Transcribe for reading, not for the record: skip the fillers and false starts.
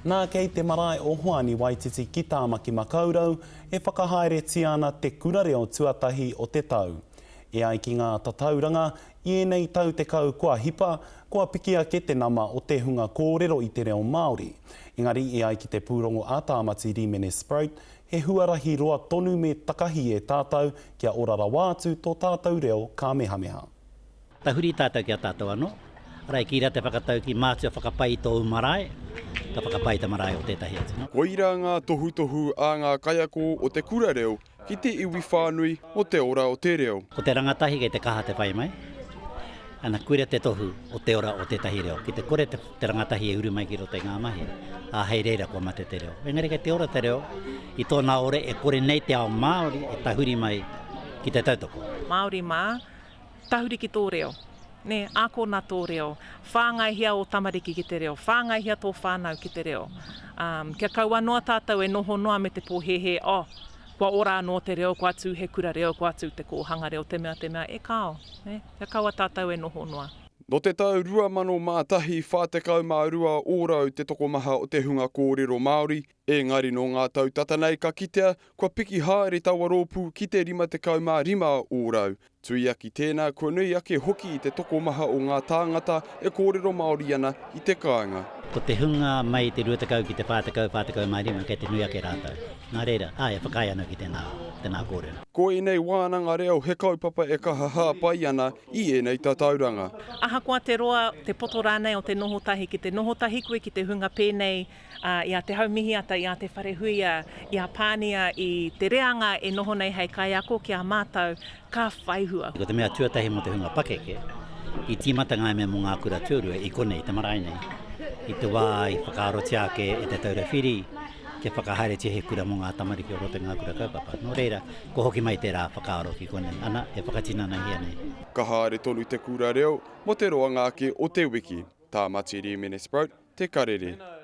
Nā, kei te marae o Hoani Waititi ki Tāmaki Makaurau e whakahaeretia ana te kura reo tuatahi o te tau. E ai ki ngā tatauranga, i ēnei tau 10 kua hipa, kua piki ake te nama o te hunga kōrero i te reo Māori. Engari, e ai ki te pūrongo a Tāmati Rīmene Sproat, he huarahi roa tonu me takahi e tātou kia ora rawa atu tō tātou reo kāmehameha. Tahuri tātou ki a tātou anō, arā, i kī rā te whakataukī, mātua whakapai i tōu marae, ka whakapai te marae o tētahi atu. Koirā ngā tohutohu a ngā kaiako o te kura reo ki te iwi whānui mō te ora o te reo. Ko te rangatahi kei te kaha te whai mai, ana, koira te tohu o te ora o tētahi reo. Ki te kore te rangatahi e uru mai ki roto i ngā mahi, ā, hei reira kua mate te reo. Engari kei te ora te reo i tōna ore e kore nei te ao Māori e tahuri mai ki te tautoko. Māori mā, Tahuri ki tō reo. Nē, ākona tō reo. Whāngaihia ō tamariki ki te reo. Whāngaihia tō whānau ki te reo. Um, kia kaua noa tātou e noho noa me te pōhēhē, oh, kua ora anō te reo, kua tū he kura reo, kua tū te kōhanga reo, te mea, te mea, e kāo. Nē, kia kaua tātou e noho noa. Nō te tau 2001, 42 ōrau te tokomaha o te hunga kōrero Māori, Engari nō ngā tau tata nei ka kitea kua piki haere taua rōpū ki te 55 ōrau. Tuia ki tēnā, kua nui ake hoki te tokomaha o ngā tāngata e kōrero Māori ana i te kāinga. Ko te hunga mai i te 20 ki te 40, 45 kei te nui ake rātou. Nā reira, āe, e whakaae ana ki tēnā, tēnā kōrero. Ko ēnei wānanga reo he kaupapa e kaha hāpai ana i ēnei tatauranga. Ahakoa te roa, te poto rānei o te noho tahi, ki te noho tahi koe ki te hunga pēnei ā, i a Te Haumihiata, i a Te Wharehuia, i a Pānia, i te reanga e noho nei hei kaiako ki a mātou, ka whai hua. Ko te mea tuatahi mō te hunga pakeke, i tīmata ngā mea mō ngā kura tuarua i konei, i te marae nei, i te wā i whakaarotia ake e Te Taura Whiri kia whakahaeretia he kura mō ngā tamariki o roto i ngā kura kaupapa. Nō reira, kua hoki mai tērā whakaaro ki konei, ana, e whakatinanahia nei. Ka haere tonu te kura reo mō te roanga ake o te wiki. Tā Mati Rīmene Sproat, Te Karere.